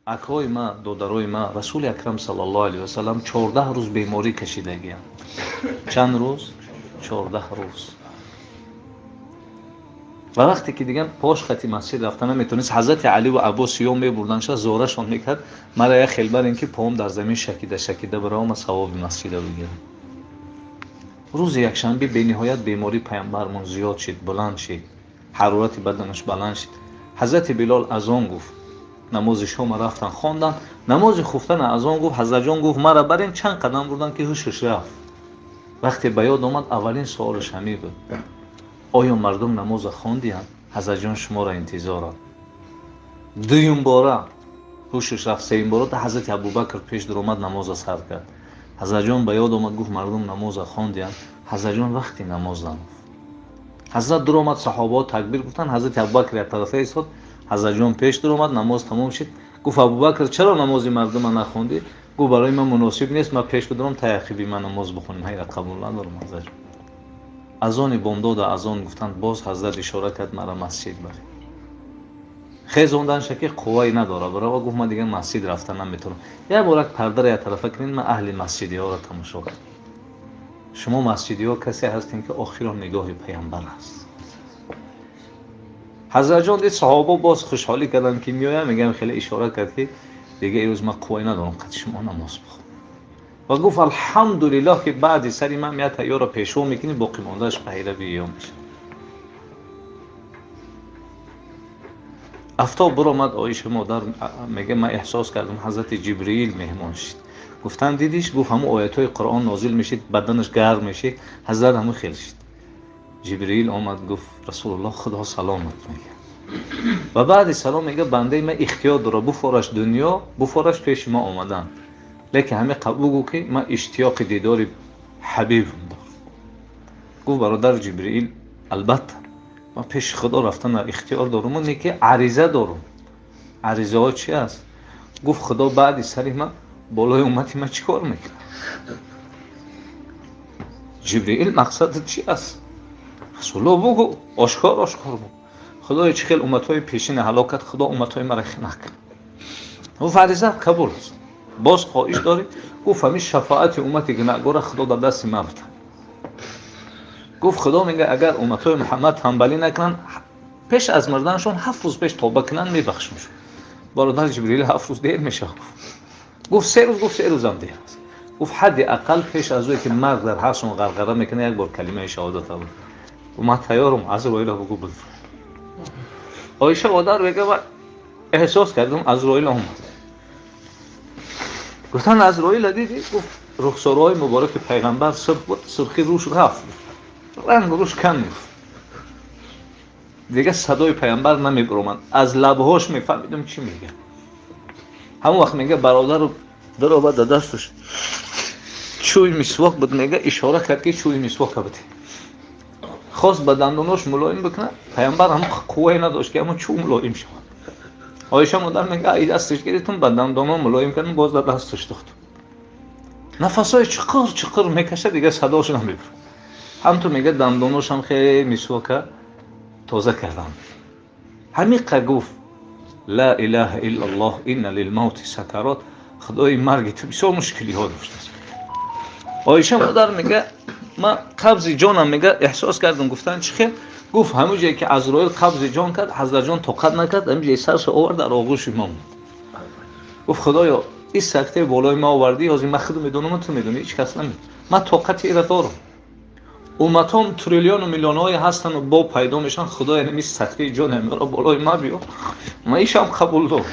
Акои ма, додарои ма, Расули Акрам саллаллоҳу алайҳи васаллам 14 рӯз беморӣ кашидагиям. Чанд рӯз? 14 рӯз. Ва вақте ки дигар пош хати масҷид рафта наметавонист, Ҳазрати Алӣ ва Аббос ё мебурданша, зорашон мекард, мара як хел барин ки поам дар замин шакида шакида баравам, савоби масҷида бигирам. Рӯзи якшанбе бениҳоят бемории паямбармон зиёд шид, баланд шид, ҳарорати баданаш баланд шид. Ҳазрати Билол азон гуфт, намози шома рафтан хондан, намози хуфтан азон гуфт, Ҳазратҷон гуфт мара барин, чанд қадам бурдан ки ҳушаш рафт. Вақте ба ёд омад, аввалин суолаш ҳамин буд: оё мардум намоза хондиянд? Ҳазратҷон шуморо интизоранд. Дуюм бора ҳушаш рафт, сеюм бора Ҳазрати Абубакр пеш дуромад, намоза сар кард. Ҳазратҷон ба ёд омад, гуфт мардум намоза хондиянд. Ҳазратҷон вақти намоз нагуфт. Ҳазрат дуромад, саҳобаҳо такбир гуфтанд, Ҳазрати Абубакр як тарафа истод, Ҳазратҷон пеш дуромад, намоз тамом шид. Гуфт Абубакр чаро намози мардума нахондӣ? Гуфт барои ман муносиб нест, ман пеш бидурам, таяқиби ман намоз бихонем. Ҳайрат, қабул надорам. Ҳазратҷон азони бомдода азон гуфтанд, боз ҳазрат ишора кард мара масҷид баред. Хезонданша ки қуввае надорад барова, гуфт ман дигар масҷид рафта наметавонам. Як бор як пардара як тарафа кунед, ман аҳли масҷидиҳоро тамошо кардам. Шумо масҷидиҳо касе ҳастем ки охирон нигоҳи паямбар аст. Ҳазратҷон дид саҳобо боз хушҳолӣ карданд ки меоям, мегӯям хеле ишора кард ки дигар имрӯз ман қуввае надорам қад шумо намоз бихонам. Ва гуфт алҳамдулиллоҳ ки баъди сари ман як тайёра пешво мекунӣ, боқӣ мондааш пайрави ё мешавад. Афтоб биромад, Оиша модар мега ман эҳсос кардам Ҳазрати Ҷибриил меҳмон шид. Гуфтан дидиш? Гуфт ҳамун оятҳои Қуръон нозил мешид, баданаш гарм мешид, ҳазрат ҳамун хел шид. Ҷибриил омад, гуфт Расулуллоҳ худо саломат мега. Ва баъди салом мега бандаи ман ихтиёр дорад, буфораш дунё, буфораш пеши ма омадан. Лекин ҳаме бугӯ ки ман иштиёқи дидори ҳабибам дорам. Гуфт бародар Ҷибриил, албатта ман пеши худо рафтан ихтиёр дорам, не ки ариза дорам. Аризаҳо чи аст? Гуфт худо баъди сари ман болои уммати ман чӣ кор мекунад? Ҷибриил мақсадат чи аст? Расулуллоҳ бугӯ, ошкор ошкор бугӯ. Худоё чӣ хел умматҳои пешина ҳалок кард, худо умматҳои мара накунад. Гуфт ариза қабул аст. Боз хоҳиш дорӣ? Гуфт ҳамин шафоати уммати гунаҳгора худо дар дасти ман буда. Гуфт худо мега агар умматҳои Муҳаммад танбалӣ накунанд, пеш аз мурданашон 7 рӯз пеш тавба кунанд, мебахшамшон. Бародар Ҷибриил 7 рӯз дер мешавад. Гуфт 3 рӯз, гуфт 3 рӯзам дер аст. Гуфт ҳадди ақал пеш аз ӯе ки марг дар ҳаршон ғарғара мекунад, як бор калимаи шаҳодат абуд. Ман тайёрам, Азроилро бугӯ буд. Оиша модар мега ман эҳсос кардам Азроил омад. Гуфтанд Азроилро дидӣ? Гуфт рухсораҳои мубораки пайғамбар сурх буд, сурхи рӯш рафт, ранг рӯш кам мегуфт. Дигар садои пайғамбар намебаромад, аз лабҳош мефаҳмидам чӣ мегӯяд. Ҳамон вақт мега бародару даромад, дар дасташ чӯи мисвок буд, мега ишора кард ки чӯи мисвока бидеҳ. Хост ба дандонош мулоим бикунад, пайғамбар ҳамон қуввае надошт ки ҳамон чӯ мулоим шавад. Оиша модар мега ай дасташ гирифтам, ба дандоно мулоим кардам, боз дар дасташ дохтам. Нафасҳои чиқир чиқир мекашад, дигар садош намебурад. Ҳамту мега дандоношам хеле мисвока тоза кардам. Ҳамиқа гуфт ла илаҳа иллаллоҳ инна лилмавти сакарот, худои марги ту бисёр мушкилиҳо доштааст. Оиша модар мега ман қабзи ҷонам мега эҳсос кардам. Гуфтанд чӣ хел? Гуфт ҳамон ҷое ки Азроил қабзи ҷон кард, Ҳазратҷон тоқат накард, ҳамин ҷое саршо овард дар оғӯши мо монд. Гуфт худоё ин сактаи болои ма овардӣ, ҳозир ман худам медонам, ту медонӣ, ҳеҷ кас намедонад. Ман тоқати инро дорам. Умматон триллиону миллионҳое ҳастану бо пайдо мешаванд, худоя ин сактаи ҷони ҳаминро болои ма биё, ман ишам қабул дорам.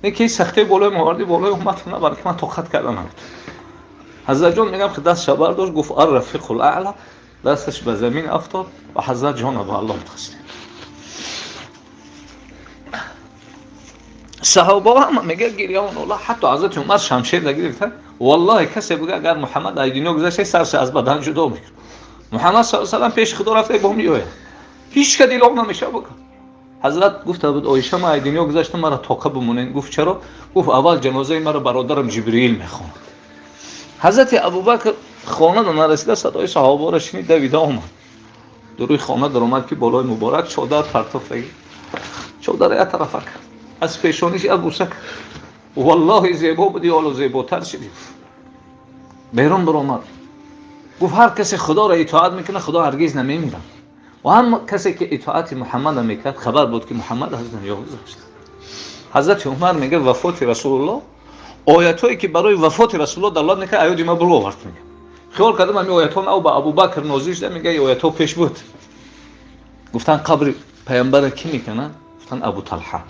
Не ки ин сактаи болои ма овардӣ, болои умматам набар, ки ман тоқат карда наметавонам. Ҳазратҷон мегам ки дастша бардошт, гуфт ар-рафиқул аъла, дасташ ба замин афтод ва ҳазрат ҷона ба Аллоҳ таслим. Саҳобаҳо ҳама мега гирён ола, ҳатто ҳазрати Умар шамшер нагирифта, валлоҳи касе буга агар Муҳаммад аз дунё гузашта сарша аз бадан ҷудо мекунад. Муҳаммад саллаллоҳу алайҳи васаллам пеши худо рафта бо меояд, ҳеҷ ка дилоқ намешава бука. Ҳазрат гуфта буд Оиша ман аз дунё гузаштам, мара тоқа бимонед. Гуфт чаро? Гуфт аввал ҷанозаи мара бародарам Ҷибриил мехонад. Ҳазрати Абубакр хона нарасида садои саҳобаро шунид, давида омад. Дуруи хона даромад ки болои муборак чодар партофтаги, чодарро як тарафа кард, аз пешониш як буса кард. Валлоҳи зебо будӣ, ҳоло зеботар шудӣ. Берун баромад. Гуфт ҳар касе Худоро итоат мекунад, Худо ҳаргиз намемирад. Ва ҳам касе ки итоати Муҳаммадро мекард, хабар буд ки Муҳаммад аз дунё гузашт. Ҳазрати Умар мегӯяд вафоти Расулуллоҳ, оятҳое ки барои вафоти Расулуллоҳ далолат мекард, аёди ма буру овард мегӯяд. Хиёл кардам ҳамин оятҳо нав ба Абубакр нозил шуда, мегӯяд оятҳо пеш буд. Гуфтанд қабри паямбарро кӣ мекунад? Гуфтанд Абу Талҳа.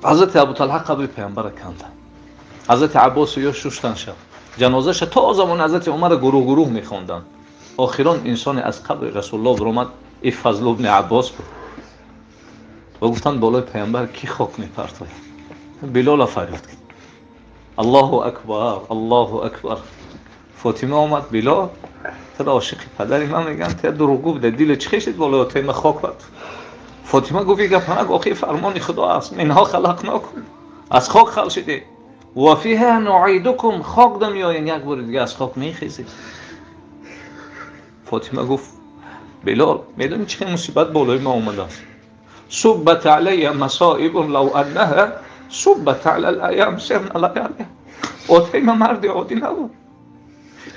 Ҳазрати Абу Талҳа қабри паямбарро канданд. Ҳазрати Аббос ё шуштан шаб. Ҷанозаша то замони ҳазрати Умар гурӯҳ гурӯҳ мехонданд. Охирон инсоне аз қабри Расулуллоҳ баромад, ин Фазл ибни Аббос буд. Ва гуфтанд болои паямбар кӣ хок мепартояд? Билола фарёд кард. Аллоҳу акбар, Аллоҳу акбар. Фотима омад, Билол, туро ошиқи падари ман мегӯянд, ту дурӯғгӯ буда, дилат чӣ хешид болои отаи ман хок парт? Фотима гуфт ин гапа нагӯ, охи фармони Худо аст, минҳо халақнокум, аз хок халқ шудед. Ва фиҳа нуъидукум, хок да меоен, як бори дига аз хок мехезед. Фотима гуфт Билол, медонӣ чӣ мусибат болои ма омадааст? Суббат алайя масоибун лав аннаҳа суббат ала л-айям сирна лаялиҳа. Отаи ма марди оддӣ набуд.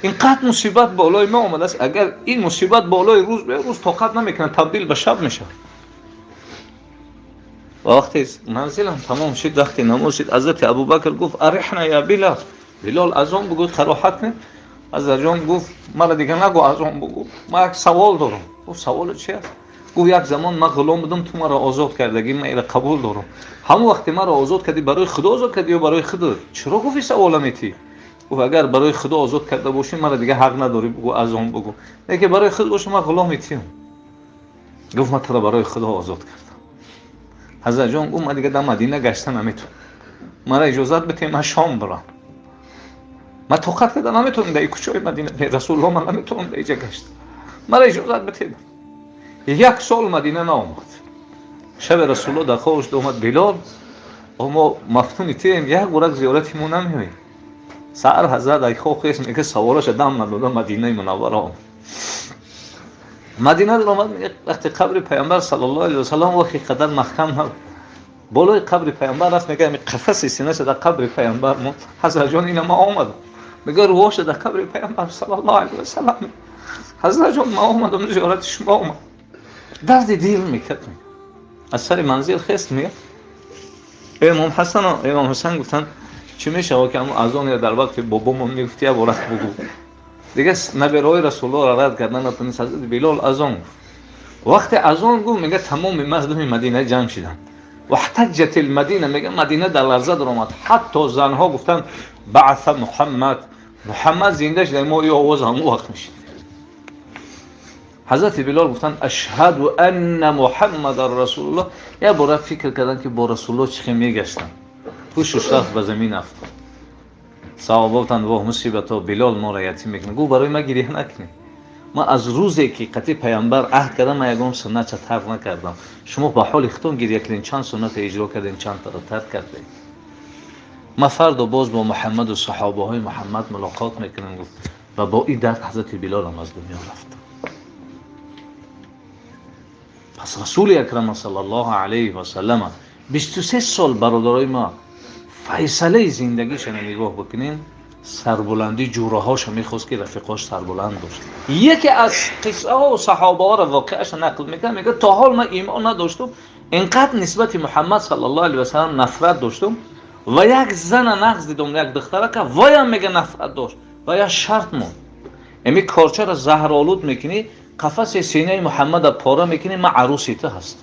Инқадр мусибат болои ма омадааст, агар ин мусибат болои рӯз биёяд, рӯз тоқат намекунад, табдил ба шаб мешавад. Ва вақте манзилам тамом шуд, вақте намоз шуд, ҳазрати Абубакр гуфт арихна я Билол. Билол азон бигӯ, қароҳат кун. Ҳазрат ҷон гуфт мара дига нагӯ азон бигӯ, ман як савол дорам. Гуфт савол чи аст? Гуфт як замон ман ғулом будам, ту маро озод кардагӣ, ман инро қабул дорам. Ҳамон вақте маро озод кардӣ, барои Худо озод кардӣ ё барои худат? Чаро гуфт ин савола метӣ? Гуфт агар барои Худо озод карда бошӣ, мара дига ҳақ надорӣ бигӯ азон бигӯ. Лекин барои худ боша, ман ғуломи тиям. Гуфт ман туро барои Худо озод кардам. Ҳазрат ҷон гуфт ман дига дар Мадина гашта наметавонам, мара иҷозат битед ман Шом бирам. Ман тоқат карда наметавонам дар кӯчаҳои Мадина, Расулуллоҳ, ман наметавонам дар иҷа гашта, мара иҷозат битед. Як сол Мадина наомад. Шаби Расулуллоҳ дар хобаш омад, Билол, мо мафтуни туем, як борак зиёрати мо намеоӣ. Саҳар ҳазрат ай хоб хест, мегӯяд савораша дам надода Мадинаи Мунаввара омад. Мадина омад, вақте қабри паямбар саллаллоҳу алайҳи васаллам вақти қадар маҳкам набуд, болои қабри паямбар рафт, мегӯяд ҳамин қафаси синаша дар қабри паямбар монд. Ҳазрат ҷон ина ман омадам, мегӯяд рӯҳоша дар қабри паямбар саллаллоҳу алайҳи васаллам. Ҳазрат ҷон ман омадам, зиёрати шумо омад. Дарди дил мекард. Аз сари манзил хест, мегӯяд имом Ҳасан, имом Ҳасан гуфтанд чӣ мешавад ки ҳамон азон дар вақти бобомон мегуфт, як бора бугӯ. Дига набераҳои Расулуллоҳро рад кардан натавонист. Ҳазрати Билол азон гуфт. Вақте азон гуфт, мегӯяд тамоми мардуми Мадина ҷамъ шиданд. Ваҳтаҷҷат алмадина, мегӯяд Мадина дар ларза даромад. Ҳатто занҳо гуфтанд баъса Муҳаммад, Муҳаммад зинда шуда, мо ин овоз ҳамон вақт мешунидем. Ҳазрати Билол гуфтанд ашҳаду анна Муҳаммадан Расулуллоҳ. Як бора фикр карданд ки бо Расулуллоҳ чӣ хел мегаштанд. Ҳушуш рафт, ба замин афтод. Саҳоба гуфтанд воҳ мусибато, Билол моро ятим мекунад. Гуфт барои ман гиря накунед, ман аз рӯзе ки қатъи паямбар аҳд кардам, ман ягон суннатша тарк накардам. Шумо ба ҳоли худтон гиря кунед, чанд сунната иҷро кардем, чанд таро тарк кардем. Ман фардо боз бо Муҳаммаду саҳобаҳои Муҳаммад мулоқот мекунам. Гуфт ва бо ин дард ҳазрати Билолам аз дунё рафт. Пас Расули Акрам саллаллоҳу алайҳи васаллам 23 сол, бародарои ма, файсалаи зиндагиша нигоҳ бикунем, сарбуландӣ ҷураҳоша мехост ки рафиқош сарбуланд бошад. Яке аз қиссаҳо саҳобаҳоро воқеаша нақл мекунад, мегӯяд то ҳол ман имон надоштум, инқадр нисбати Муҳаммад саллаллоҳу алайҳи васаллам нафрат доштум ва як зана нағз дидум, як духтарака, воям мега нафрат дошт ва як шарт монд. Эми корчаро заҳролуд мекунӣ, қафаси синаи Муҳаммада пора мекунӣ, ман арӯси ту ҳастам.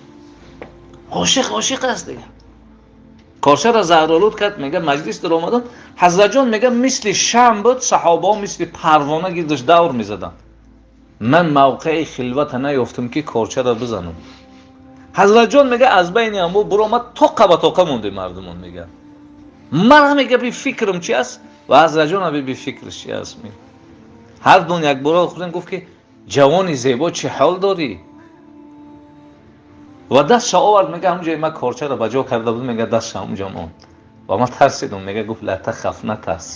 Ошиқ ошиқ аст дига. Корчаро заҳролуд кард, мега маҷлис даромадам, ҳазратҷон мега мисли шам буд, саҳобаҳо мисли парвона гирдаш давр мезаданд. Ман мавқеи хилвата наёфтам ки корчаро бизанам. Ҳазратҷон мега аз байни амбо буромад, тоқа ба тоқа монде мардумон мега. Ман мега би фикрам чи аст ва ҳазратҷон аби би фикраш чи аст. Ҳар дун як бора худам гуфт ки ҷавони зебо чӣ ҳол дорӣ? Ва дастша овард, мега ҳамунҷои ман корчаро ба ҷо карда будам, мега дастша ҳамунҷо монд ва ман тарсидам. Мега гуфт ла тахаф, натарс.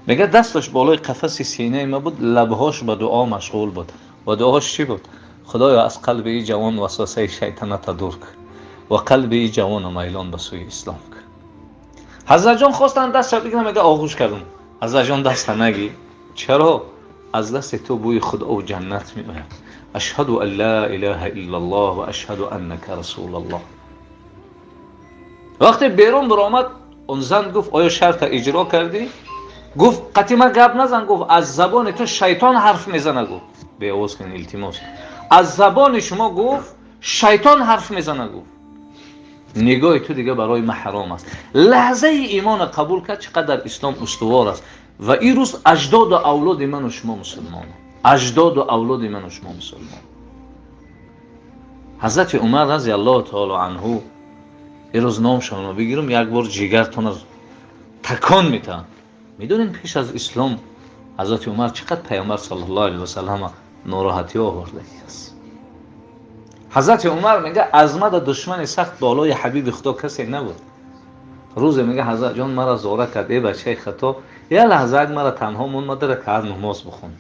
Мега дасташ болои қафаси синаи ман буд, лабҳош ба дуо машғул буд ва дуош чӣ буд? Худоё, аз қалби ин ҷавон васвасаи шайтоната дур кун ва қалби ин ҷавона майлон ба сӯи ислом кун. Ҳазрат ҷон хостанд дастша бигирам, мега оғӯш кардам. Ҳазрат ҷон даста нагир. Чаро? Аз дасти ту бӯи худо ва ҷаннат меояд. Ашҳаду ан ла илаҳа иллаллоҳ ва ашҳаду аннака расулуллоҳ. Вақте берун баромад, он зан гуфт оё шарта иҷро кардӣ? Гуфт қатъи ман гап назан, гуфт аз забони ту шайтон ҳарф мезана, гуфт. Беовоз кун илтимос. Аз забони шумо гуфт шайтон ҳарф мезана, гуфт. Нигоҳи ту дига барои ман ҳаром аст. Лаҳзаи имона қабул кард, чӣ қадар ислом устувор аст. Ва ин рӯз аҷдоду авлоди ману шумо мусулмон. Аҷдоду авлоди ману шумо мусулмон. Ҳазрати Умар разияллоҳу таоло анҳу, ин рӯз номшонро бигирам, як бор ҷигартонро такон метаҳам. Медонед пеш аз ислом ҳазрати Умар чӣ қадр пайғамбар саллаллоҳу алайҳи васаллам нороҳатӣ овардааст. Ҳазрати Умар мега аз мада душмани сахт болои ҳабиби худо касе набуд. Рӯзе мега ҳазрат ҷон мара зора кард, э бачаи хато, як лаҳза мара танҳо монд, ма ду ракаат намоз бихон.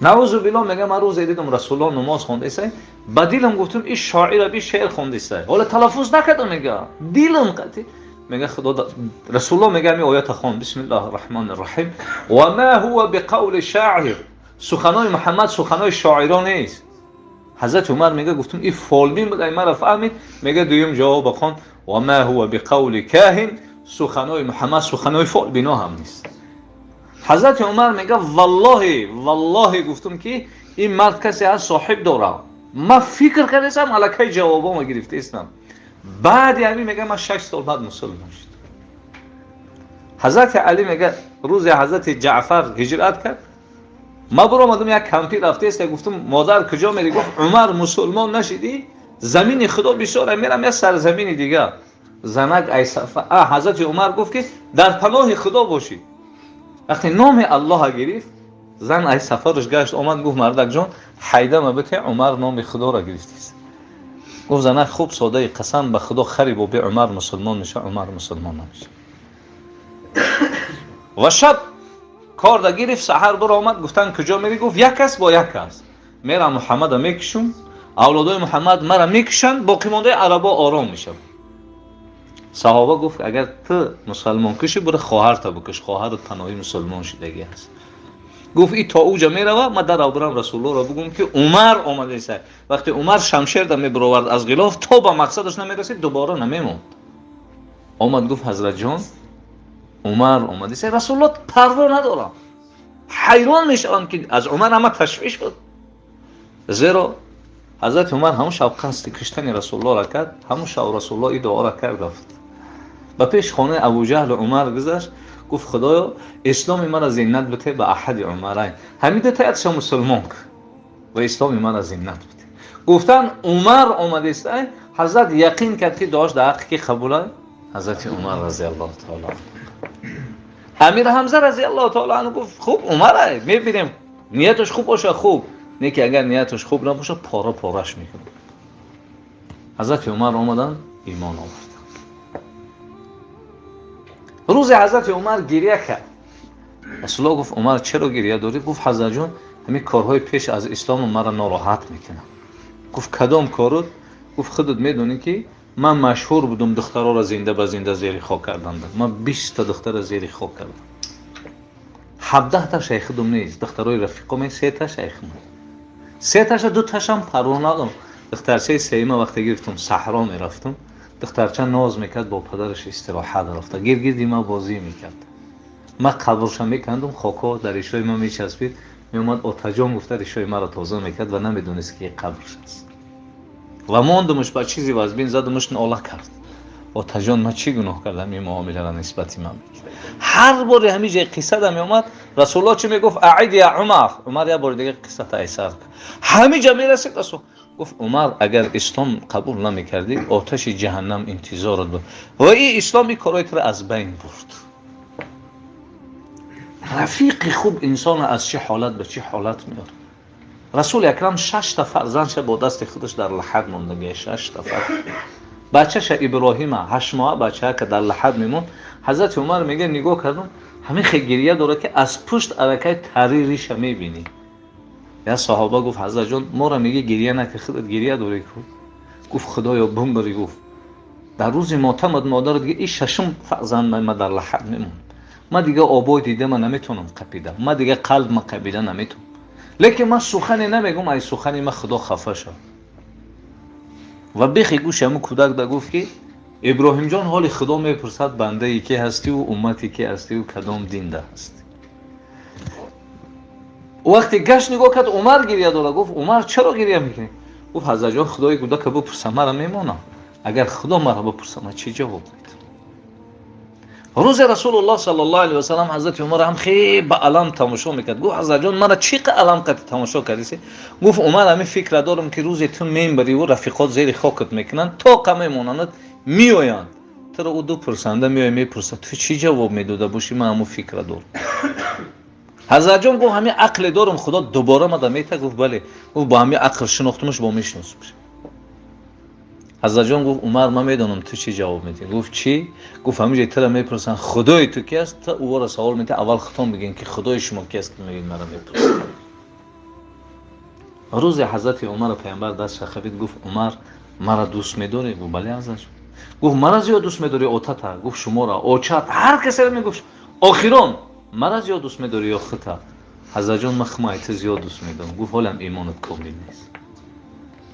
Наузу биллоҳ мега ман рӯзе дидам расулуллоҳ намоз хондааст, ба дилам гуфтам ин шоира би шеър хондааст. Ҳоло талаффуз накардам, мега дилам қатъи мега худо расулуллоҳ мега ҳамин оята хон, бисмиллоҳир раҳмонир раҳим, ва ма ҳува биқавли шоир. Суханои Муҳаммад суханои шоиро нест. Ҳазрати Умар мега гуфтам ин фолбин буд, ай мара фаҳмид. Мега дуюм ҷавоб хон, ва ма ҳува биқавли коҳин. Суханои Муҳаммад суханои фолбино ҳам нест. Ҳазрати Умар мега валлоҳи валлоҳи гуфтам ки ин мард касе аз соҳиб дорад. Ман фикр кардастам, аллакай ҷавобомо гирифтаистам. Баъди ҳамин мега ман 6 сол баъд мусулмон шудам. Ҳазрати Али мега рӯзе ҳазрати Ҷаъфар ҳиҷрат кард, ман баромадам як кампир рафтааст, гуфтам модар куҷо мерӣ? Гуфт Умар мусулмон нашидӣ, замини худо бисёр, мерам як сарзамини дигар. Занак ай сафа ҳазрати Умар гуфт ки дар паноҳи худо бошӣ. Вақте номи Аллоҳа гирифт, зан ай сафараш гашт омад, гуфт мардак ҷон ҳайдама бите, Умар номи худоро гирифтааст. Гуфт занак хуб содаи, қасам ба худо хари боби Умар мусулмон меша, Умар мусулмон намеша. Ва шаб кор да гирифт, саҳар баромад, гуфтанд куҷо мерӣ? Гуфт як кас бо як кас мерам, Муҳаммада мекушум, авлодои Муҳаммад мара мекушанд, боқимондаи арабо ором мешавад. Саҳоба гуфт агар ту мусалмон кушӣ, бура хоҳарта бикуш, хоҳарат паноҳи мусулмон шудагӣ аст. Гуфт и то уҷа мерава, ман дарав бирам расулуллоҳро бигӯм ки Умар омадааст. Вақте Умар шамшерда мебаровард аз ғилоф, то ба мақсадаш намерасид, дубора намемонд. Омад гуфт ҳазратҷон Умар омадааст. Расулуллоҳ парво надорам, ҳайрон мешаванд ки аз Умар ҳама ташвиш буд, зеро ҳазрати Умар ҳамон шаб қасди куштани расулуллоҳро кард, ҳамон шаб расулуллоҳ ин дуоро кард, рафт ба пеш хонаи Абуҷаҳл Умар гузашт, гуфт худоё исломи мара зиннат бите ба аҳади Умарайн, ҳамин дута якша мусулмон кун ва исломи мара зиннат бите. Гуфтанд Умар омадааст. Ҳазрат яқин кард ки дуош дар ҳаққи ки қабула? Ҳазрати Умар разияллоҳу таоло. Амир Ҳамза разияллоҳу таоло анҳу гуфт хуб Умар мебинем, нияташ хуб боша хуб, не ки агар нияташ хуб набоша пора пораш мекунам. Ҳазрати Умар омаданд, имон оварданд. Рӯзе ҳазрати Умар гиря кард. Расулуллоҳ гуфт Умар чаро гиря дорӣ? Гуфт ҳазратҷон ҳамин корҳои пеш аз ислому маро нороҳат мекунад. Гуфт кадом корот? Гуфт худат медонӣ ки ман машҳур будум духтароро зинда ба зинда зери хок карданда. Ман 20 та духтара зери хок кардам, 17 та шайхидум нест, духтарои рафиқоме, 3 та шайхим, 3 таша 2 ташам парво надорам. Духтарчаи сеюма вақте гирифтум саҳро мерафтум, духтарча ноз мекард, бо падараш истироҳат рафта гиргирди ма бозӣ мекард. Ман қабрша мекандум, хокҳо дар ришои ман мечаспид, меомад отаҷон гуфта ришои маро тоза мекард ва намедонист ки қабрш аст. Ва мондумш ба чизи вазбин задумш, нола кард: отаҷон ман чӣ гуноҳ кардам, ин муомиларо нисбати ман? Ҳар боре ҳамин ҷои қиссада меомад, расулуллоҳ чӣ мегуфт? Аид я Умар, Умар як бори дига қиссата айсар. Ҳамин ҷа мерасид, расул гуфт Умар агар ислом қабул намекардӣ, оташи ҷаҳаннам интизорат буд ва ин ислом ин корҳои туро аз байн бурд. Рафиқи хуб инсонро аз чӣ ҳолат ба чӣ ҳолат меорад. Расули акрам 6 та фарзандша бо дасти худаш дар лаҳад мондагия, 6 та фарзанд. Бачаша Иброҳима 8 моҳа бачаака дар лаҳад мемонд. Ҳазрати Умар мега нигоҳ кардам, ҳамин хел гирия дорад ки аз пушт аллакай тари риша мебинӣ. Як саҳоба гуфт ҳазратҷон моро меги гирия наки, худат гирия дорӣ ку. Гуфт худоё бумбари, гуфт Дар рӯзи мотамат модар дига ин шашум фарзанд ма дар лаҳад мемонам. Ма дига обой дида ма наметавонам қапида. Ма дига қалб ма қапида наметавонам. Лекин ман сухане намегум, ай сухани ма Худо хафа шав. Ва бехи гӯши ҳамун кӯдак да гуфт ки Иброҳимҷон ҳоли Худо мепурсад бандаи ки ҳастиву уммати ки ҳастиву кадом динда ҳастӣ. Вақте гашт нигоҳ кард, Умар гиря дора. Гуфт Умар чаро гиря мекунӣ? Гуфт ҳазратҷон Худои кӯдака бипурса мара мемонам. Агар Худо мара бипурса ман чӣ ҷавоб медам? Рӯзе Расулуллоҳ саллаллоҳу алайҳи васаллам ҳазрати Умар ҳам хеле ба алам тамошо мекард. Гуфт ҳазратҷон мара чӣ қа алам қати тамошо кардиси? Гуфт Умар ҳамин фикра дорам ки рӯзе ту мембариву рафиқот зери хокат мекунанд, тоқа мемонанд, меоянд. Туро ӯ ду пурсанда меоя мепурсад ту чӣ ҷавоб медода бошӣ? Ман ҳамун фикра дорам. Ҳазратҷон гуфт ҳамин ақле дорам, Худо дубора мада мета? Гуфт бале. Гуфт бо ҳамин ақл шинохтумаш бо мешиносумаш. Ҳазратҷон гуфт Умар ман медонам ту чӣ ҷавоб медиҳӣ. Гуфт чӣ? Гуфт ҳамин ҷой тура мепурсанд худои ту ки аст? Ту ӯро савол медиҳӣ, аввал худтон бигӯен ки худои шумо ки аст ки мегӯед мара мепурсед. Рӯзе ҳазрати Умарро паямбар даст шахавид, гуфт Умар мара дӯст медорӣ? Гуфт бале ҳазратҷон. Гуфт мара зиёд дӯст медорӣ отата? Гуфт шуморо, очат, ҳар касеро мегуфт. Охирон мара зиёд дӯст медорӣ ё хута? Ҳазратҷон ман хумай ту зиёд дӯст медорам. Гуфт ҳолам имонат комил нест.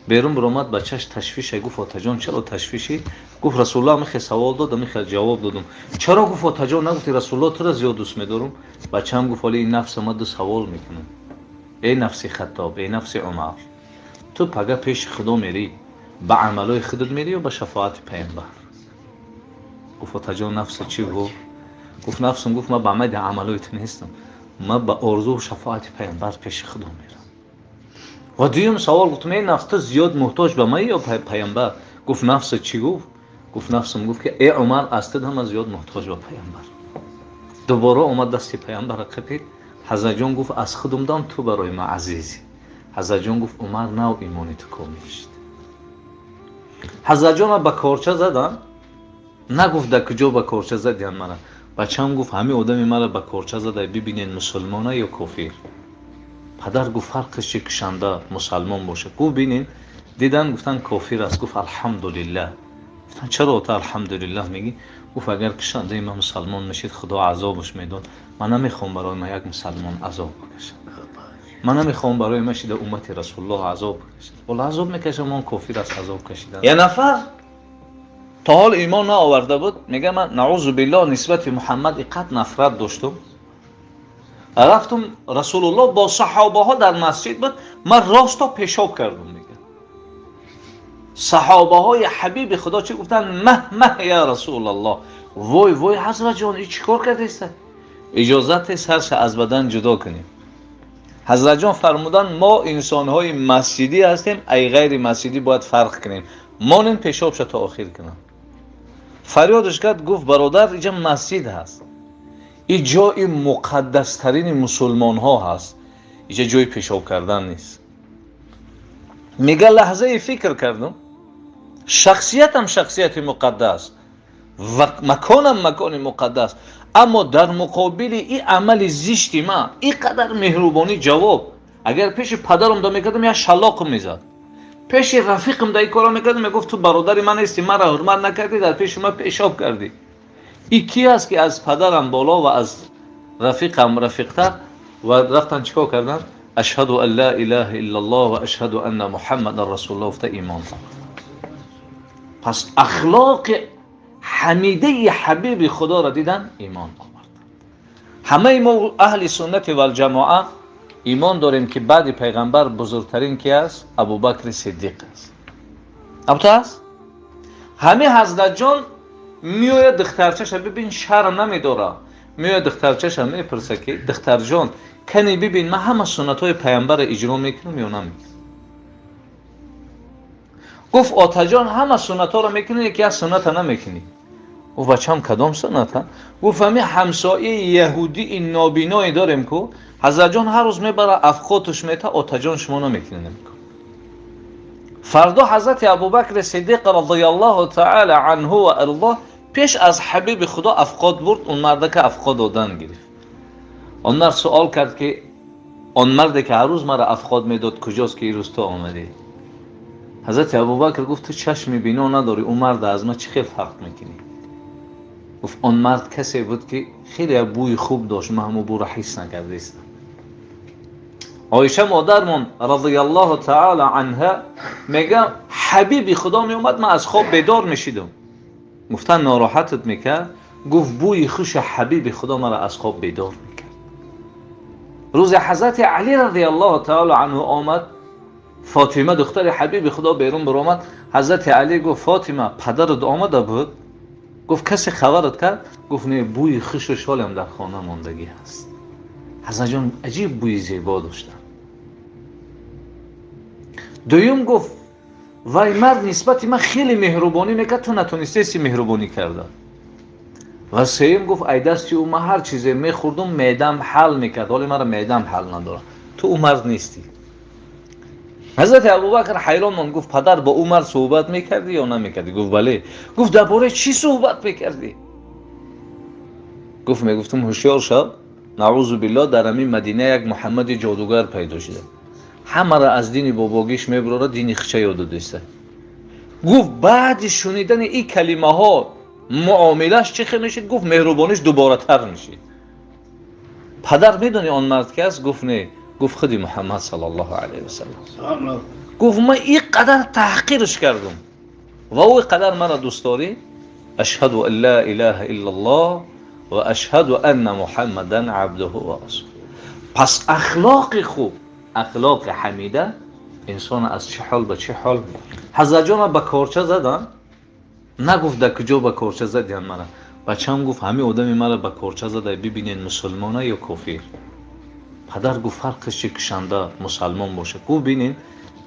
Берун баромад, бачаш ташвише. Гуфт отаҷон чаро ташвишӣ? Гуфт Расулуллоҳ михе савол дод, михе ҷавоб додум. Чаро гуфт отаҷон нагуфти Расулуллоҳ тура зиёд дӯст медорум? Бачаам гуфт ҳоли ин нафса ма ду савол мекунам. Эй нафси Хаттоб, эй нафси Умар, ту пага пеши Худо мерӣ, ба амалҳои худат мерӣ ё ба шафоати паямбар? Гуфт отаҷон нафса чӣ гуфт? Гуфт нафсум гуфт ман ба майди амалҳои ту нестам, ман ба орзуву шафоати паямбар пеши Худо мерам. Ва дуюм савол гуфтам эй нафс ту зиёд муҳтоҷ ба ман ё паямбар? Гуфт нафса чӣ гуфт? Гуфт нафсум гуфт ки эй Умар аз ту ҳама зиёд муҳтоҷ ба паямбар. Дубора омад дасти паямбарро қапид. Ҳазратҷон гуфт аз худум дам ту барои ман азизӣ. Ҳазратҷон гуфт Умар нав имони ту комил шуд. Ҳазратҷонро ба корча задам, нагуфт дар куҷо ба корча задиан мара. Бачаам гуфт ҳамин одами мара ба корча зада, бибинед мусулмона ё кофир. Падар гуфт фарқиш чи кушанда мусалмон бошад? Гуфт бинед, дидан гуфтан кофир аст. Гуфт алҳамдулиллаҳ. Гуфтан чаро ту алҳамдулиллаҳ мегӣ? Гуфт агар кушандаи ман мусалмон мешид Худо азобаш медод. Ман намехоҳам барои ман як мусалмон азоб бикашад. Ман намехоҳам барои ман шида уммати Расулуллоҳ азоб бикашад. Валла азоб мекашам, он кофир аст азоб кашидан. Як нафар то ҳол имон наоварда буд, мега ман наузу биллоҳ нисбати Муҳаммад иқад нафрат доштум. Рафтум Расулуллоҳ бо саҳобаҳо дар масҷид буд, ман росто пешоб кардум. Мега саҳобаҳои ҳабиби Худо чӣ гуфтанд? Маҳ маҳ я Расулаллоҳ, вой вой ҳазратҷон, ин чӣ кор кардеста? Иҷозат сарша аз бадан ҷудо кунем. Ҳазратҷон фармуданд мо инсонҳои масҷидӣ ҳастем, ай ғайри масҷидӣ бояд фарқ кунем. Монем пешобша то охир кунам. Фарёдаш кард, гуфт бародар инҷа масҷид ҳаст, ин ҷои муқаддастарини мусулмонҳо ҳаст, инҷа ҷои пешоб кардан нест. Мега лаҳзае фикр кардум, шахсиятам шахсияти муқаддас ва маконам макони муқаддас, аммо дар муқобили ин амали зишти ман ин қадар меҳрубонӣ ҷавоб. Агар пеши падарам да мекардам як шалоқм мезад, пеши рафиқам да ин корро мекардам мегуфт ту бародари ман нестӣ, маро ҳурмат накардӣ, дар пеши ман пешоб кардӣ. Ин ки аст ки аз падарам боло ва аз рафиқам рафиқтар? Ва рафтан чӣ кор карданд? Ашҳаду ан ла илаҳа иллаллоҳ ва ашҳаду анна муҳаммадан расулуллоҳ гуфта имон овард. Пас ахлоқи ҳамидаи ҳабиби Худоро дидан имон оварданд. Ҳамаи мо аҳли суннати валҷамоа имон дорем ки баъди пайғамбар бузургтарин ки аст? Абубакри Сиддиқ аст. Абто аст? Ҳамин ҳазратҷон меояд духтарчаша бибин, шарм намедора, меояд духтарчаша мепурса ки духтарҷон кани бибин ман ҳама суннатҳои пайғамбарро иҷро мекунам ё намекунам? Гуфт отаҷон ҳама суннатҳоро мекунӣ, яке аз сунната намекунӣ. Гуфт бачам кадом сунната? Гуфт ҳамин ҳамсояи яҳудии нобиное дорем ку ҳазратҷон ҳар рӯз мебара афқотуш мета, отаҷон шумо намекунӣ намекун. Фардо ҳазрати Абубакри Сиддиқ радиаллоҳу таала анҳу ва ардоҳ пеш аз ҳабиби Худо афқот бурд, он мардака афқот додан гирифт. Он мард суол кард ки он марде ки ҳар рӯз мара афқот медод куҷост ки ирӯз ту омадӣ? Ҳазрати Абубакр гуфт ту чашми бино надорӣ, ӯ мард аз ман чӣ хел фарқ мекунӣ? Гуфт он мард касе буд ки хеле бӯи хуб дошт, ман ҳамон бӯро ҳис накардаистам. Оиша модармон радиаллоҳу таала анҳа мега ҳабиби Худо меомад, ман аз хоб бедор мешидам. Гуфтан нороҳатат мекард? Гуфт бӯи хуши ҳабиби Худо маро аз хоб бедор мекард. Рӯзи ҳазрати Али радиаллоҳу таала анҳу омад, Фотима духтари ҳабиби Худо берун баромад. Ҳазрати Али гуфт Фотима, падарат омада буд? Гуфт касе хабарат кард? Гуфт не, бӯи хушу шолам дар хона мондагӣ ҳаст. Ҳазратҷон аҷиб бӯи зебо доштанд. Дуюм гуфт вай мард нисбати ман хеле меҳрубонӣ мекард, ту натонистаисти меҳрубонӣ карда. Ва сеюм гуфт ай дасти ӯ ман ҳар чизе мехӯрдум, меъдам ҳал мекард, ҳоле мара меъдам ҳал надорад. Ту ӯ мард нестӣ. Ҳазрати Абубакр ҳайрон монд, гуфт падар бо ӯ мард суҳбат мекардӣ ё намекардӣ? Гуфт бале. Гуфт дар бораи чӣ суҳбат мекардӣ? Гуфт мегуфтум ҳушёр шав, наъузу биллоҳ, дар ҳамин Мадина як Муҳаммади ҷодугар пайдо шуда, ҳамаро аз дини бобогиш мебурора, дини хича ёд додиста. Гуфт баъди шунидани ин калимаҳо муомилаш чӣ хел мешид? Гуфт меҳрубониш дуборатар мешид. Падар медонӣ он мард ки аст? Гуфт не. Гуфт худи Муҳаммад саллаллоҳу алайҳи васаллам. Гуфт ман ин қадар таҳқирш кардум ва ӯ ин қадар маро дӯст дорӣ. Ашҳаду ан ла илаҳа иллаллоҳ ва ашҳаду анна муҳаммадан абдуҳу ва расулуҳ. Пас ахлоқи хуб, ахлоқи ҳамида инсон аз чӣ ҳол ба чӣ ҳол. Ҳазратҷона ба корча задан, нагуфт дар куҷо ба корча задиан мара. Бачам гуфт ҳамин одами мара ба корча зада, бибинед мусулмона ё кофир. Падар гуфт фарқиш чи кушанда мусалмон бошад? Гуфт бинин,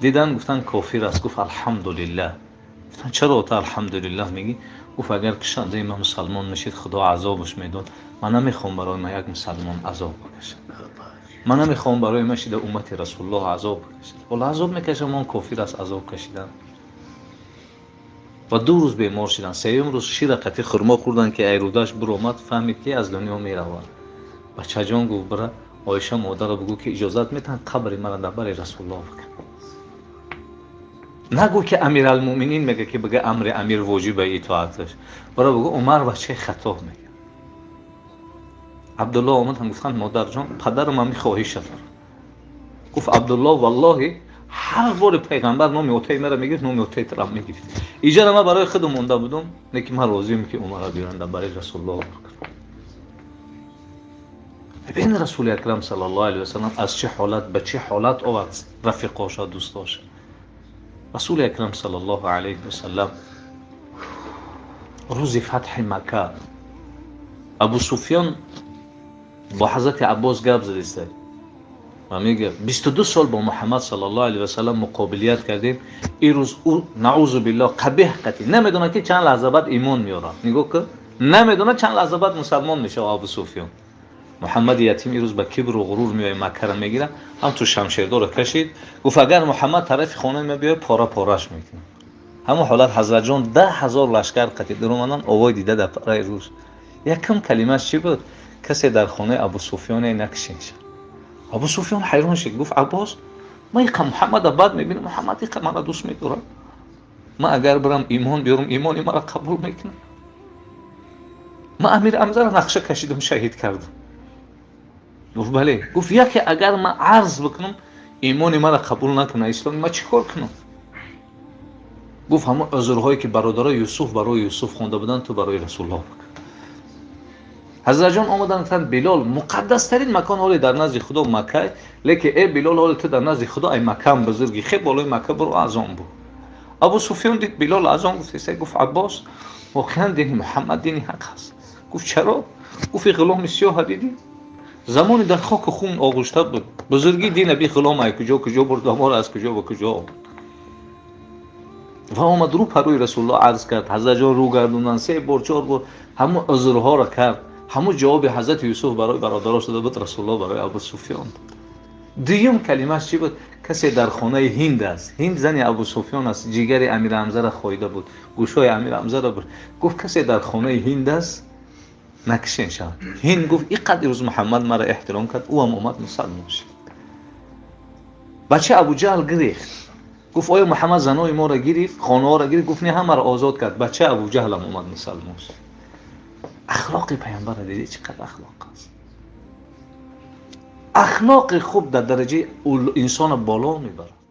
дидан гуфтан кофир аст. Гуфт алҳамдулиллаҳ. Гуфтан чаро ту алҳамдулиллаҳ мегӣ? Гуфт агар кушандаи ман мусалмон мешид, Худо азобаш медод. Ман намехоҳам барои ман як мусалмон азоб бикашад. Ман намехоҳам барои ман шида уммати Расулуллоҳ азоб бикашад. Ҳоло азоб мекашам, он кофир аст, азоб кашидан. Ва 2 рӯз бемор шиданд. Сеюм рӯз шира қатӣ хурмо хӯрданд, ки айрудаш биромад, фаҳмид ки аз дунё меравад. Бачаҷон гуфт бира Оиша модарро бигӯ ки иҷозат метаҳанд қабри мара дар бари Расулуллоҳ бикун. Нагӯ ки Амиралмӯъминин мега ки бига амри амир воҷиба итоаташ. Бира бигӯ Умар бачаи Хаттоб мега. Абдуллоҳ омад ҳам гуфтанд модарҷон, падарам ҳамин хоҳиша дорад. Гуфт Абдуллоҳ валлоҳи ҳар бори пайғамбар номи отаи мара мегирифт, номи отаи тарам мегирифт. Иҷара ман барои худам монда будум, лекин ман розием ки Умарро биёрам дар бари Расулуллоҳ бикунам. Бибин Расули Акрам саллаллоҳу алайҳи васаллам аз чӣ ҳолат ба чӣ ҳолат овард рафиқоша, дӯстоша. Расули Акрам саллаллоҳу алайҳи васаллам рӯзи фатҳи Макка Абу Суфён бо ҳазрати Аббос гап задиста ва мегӯяд 22 сол бо Муҳаммад саллаллоҳу алайҳи васаллам муқобилият кардем, ин рӯз ӯ наъузу биллоҳ қабеҳ қатӣ намедонад ки чанд лаҳза баъд имон меорад. Нигоҳ кун, намедонад чанд лаҳза баъд мусалмон мешавад Абу Суфён. Муҳаммади ятим ин рӯз ба кибру ғурур меояд, Маккаро мегирад, ҳам ту шамшердорро кашид. Гуфт агар Муҳаммад тарафи хонаи ман биёяд, пора пораш мекунам. Ҳамон ҳолат ҳазратҷон 10 000 лашкар қатӣ даромадан, овои дида дар параи рӯз. Якум калимааш чӣ буд? Касе дар хонаи Абу Суфёне накушин шад. Абу Суфён ҳайрон шуд, гуфт Аббос, ман иқа Муҳаммада бад мебинам, Муҳаммад иқа мара дӯст медорад. Ман агар бирам имон биёрам, имони мара қабул мекунам. Ман Амир Ҳамзаро нақша кашидам, шаҳид кардам. Гуфт бале. Гуфт яке агар ман арз бикунам, имони мара қабул накунад, исломи ман чӣ кор кунам? Гуфт ҳамон узрҳое ки бародарои Юсуф барои Юсуф хонда буданд, ту барои Расулуллоҳ бикун. Ҳазратҷон омаданд, гуфтанд Билол, муқаддастарин макон ҳоле дар назди Худо Макка, лекин э Билол, ҳоле ту дар назди Худо ай Маккаам бузургӣ, хе болои Макка биро азон бу. Абу Суфён дид Билол азон гуфтеста, гуфт Аббос, воқеан дини Муҳаммад дини ҳақ аст. Гуфт чаро? Гуфт ин ғуломи сиёҳа дидӣ? Замоне дар хоку хун оғушта буд. Бузургии дина би ғулом ай куҷо куҷо бурд ва моро аз куҷо ба куҷо овард. Ва омад рӯ парӯи Расулуллоҳ арз кард. Ҳазратҷон рӯ гардонданд, 3 бор 4 бор ҳамон узрҳоро кард. Ҳамон ҷавоби ҳазрати Юсуф барои бародарош дода буд, Расулуллоҳ барои Абу Суфён дод. Дуюм калимааш чӣ буд? Касе дар хонаи Ҳинд аст. Ҳинд зани Абу Суфён аст, ҷигари Амир Ҳамзаро хоида буд, гӯшҳои Амир Ҳамзаро буд. Гуфт касе дар хонаи Ҳинд аст, накушен шавад. Ҳинд гуфт ин қадр рӯз Муҳаммад маро эҳтиром кард, ӯ ҳам омад мусалмон шуд. Бача Абуҷаҳл гирехт. Гуфт: оё Муҳаммад занои моро гирифт, хонаҳоро гирифт? Гуфт: не, ҳамаро озод кард. Бачаи Абуҷаҳлам омад, мусалмон шуд. Ахлоқи паямбарро дидӣ, чӣ қадр ахлоқ аст? Ахлоқи хуб дар дараҷаи инсона боло мебарад.